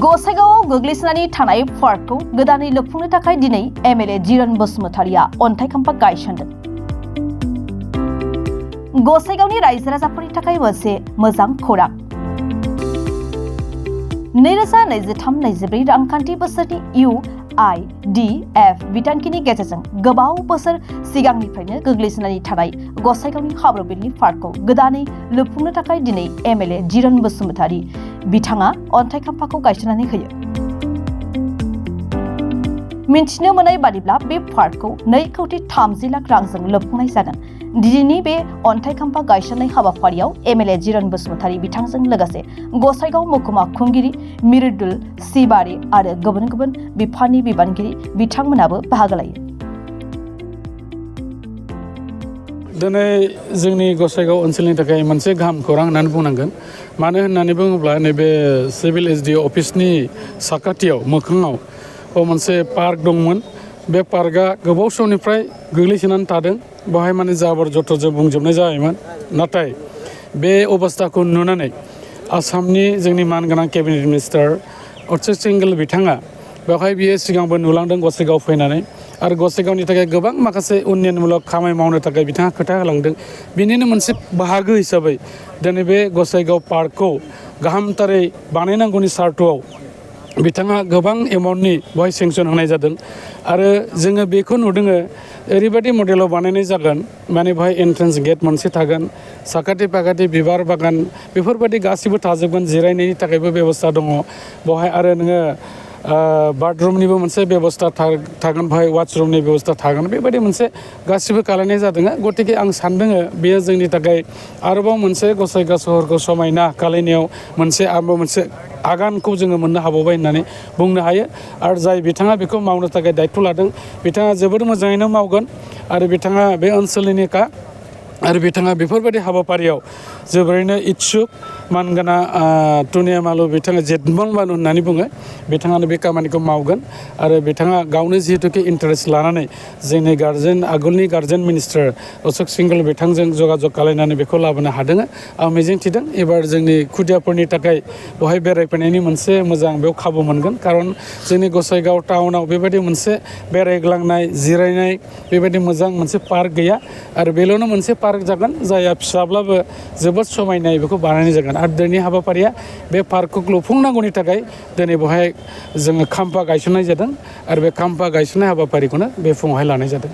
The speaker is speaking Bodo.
गसाइगावआव गोग्लैसोनानै थानाय पार्कखौ गोदानै लुफुंनो थाखाय दिनै एमएलए जिरन बसुमतारिया अन्थाइ खाम्फा गायसनदों। गसाइगावनि रायजो राजाफोरनि थाखाय मोनसे मोजां खौरां। 2023-24 रांखान्थि बोसोरनि UIDF बिथांखिनि गेजेरजों गोबाव बोसोर सिगांनिफ्रायनो गोग्लैसोनानै थानाय गसाइगावनि हाब्रुबिलनि पार्कखौ गोदानै लुफुंनो थाखाय दिनै एमएलए जिरन बसुमतारि बिथाङा अन्थाइ खाम्फाखौ गायसननानै होयो। मिन्थिनो मोननाय बादिब्ला बे पार्कखौ 2,30 लाख रांजों लुफुंनाय जागोन। दिनैनि बे अन्थाइ खाम्फा गायसननाय हाबाफारियाव एमएलए जिरन बसुमतारि बिथांजों लोगोसे गसाइगाव महकुमा खुंगिरि मिरुदुल सिबारि आरो गुबुन गुबुन बिफाननि बिबानगिरि बिथांमोनाबो बाहागो लायो। दिनै जोंनि गसाइगाव ओनसोलनि थाखाय मोनसे गाहाम खौरां होननानै बुंनांगोन। मानो होननानै बुङोब्ला नैबे सिभिल एसडिअ अफिसनि साखाथियाव मोखाङाव मोनसे पार्क दंमोन। बे पार्कआ गोबाव समनिफ्राय गोग्लैसोनानै थादों। बेवहाय माने जाबोर जथरजों बुंजोबनाय जायोमोन। नाथाय बे अबस्थाखौ नुनानै आसामनि जोंनि मानगोनां केबिनेट मिनिस्टार अर्चड सिंघेल बिथाङा बेवहाय बियो सिगांबो नुलांदों गसाइगाव फैनानै आरो गसाइगावनि थाखाय गोबां माखासे उन्नयनमूलक खामानि मावनो थाखाय बिथाङा खोथा होलांदों। बिनिनो मोनसे बाहागो हिसाबै दिनै बे गसाइगाव पार्कखौ गाहामथारै बानायनांगौनि सार्थआव बिथाङा गोबां एमाउन्टनि बेवहाय सेंसन होनाय जादों आरो जोङो बेखौ नुदों ओरैबायदि मडेलाव बानायनाय जागोन। माने बेवहाय एन्ट्रेन्स गेट मोनसे थागोन, साखाथि फाखाथि बिबार बागान बेफोरबायदि गासिबो थाजोबगोन। जिरायनायनि थाखायबो बेबस्था दङ बेवहाय आरो नोङो बाथरुमनिबो मोनसे बेबस्था थागोन, बेवहाय वाशरुमनि बेबस्था थागोन। बेबायदि मोनसे गासिबो खालामनाय जादों। गतिके आं सानदों बेयो जोंनि थाखाय आरोबाव मोनसे गसाइगाव सहरखौ समायना खालामनायाव मोनसे आगानखौ जोङो मोननो हाबावबाय होननानै बुंनो हायो। आरो जाय बिथाङा बेखौ मावनो थाखाय दायथ' लादों बिथाङा जोबोद मोजाङैनो मावगोन आरो बिथाङा बे ओनसोलनिनोखा आरो बिथाङा बेफोरबायदि हाबाफारियाव जोबोरैनो इच्छुक। मानगोना टुनिया मालु बिथाङा जेटमन मालु होननानै बुङो, बिथाङानो बे खामानिखौ मावगोन आरो बिथाङा गावनो जिहेतुके इन्टारेस्ट लानानै जोंनि आगोलनि गार्जेन मिनिस्टार अर्चड सिंघेल बिथांजों जगाजग खालामनानै बेखौ लाबोनो हादों। आं मिजिंथिदों एबार जोंनि खुदियाफोरनि थाखाय बेवहाय बेरायफैनायनि मोनसे मोजां बेयाव खाबु मोनगोन। खारन जोंनि गसाइगाव टाउनाव बेबायदि मोनसे बेरायग्लांनाय जिरायनाय बेबायदि मोजां मोनसे पार्क गैया आरो बेल'नो मोनसे पार्क जागोन जायहा फिसाब्लाबो जोबोद समायनाय बेखौ बानायनाय जागोन। आरो दिनैनि हाबाफारिया बे पार्कखौ लुफुंनांगौनि थाखाय दिनै बेवहाय जोङो खाम्फा गायसननाय जादों आरो बे खाम्फा गायसननाय हाबाफारिखौनो बे फुङावहाय लानाय जादों।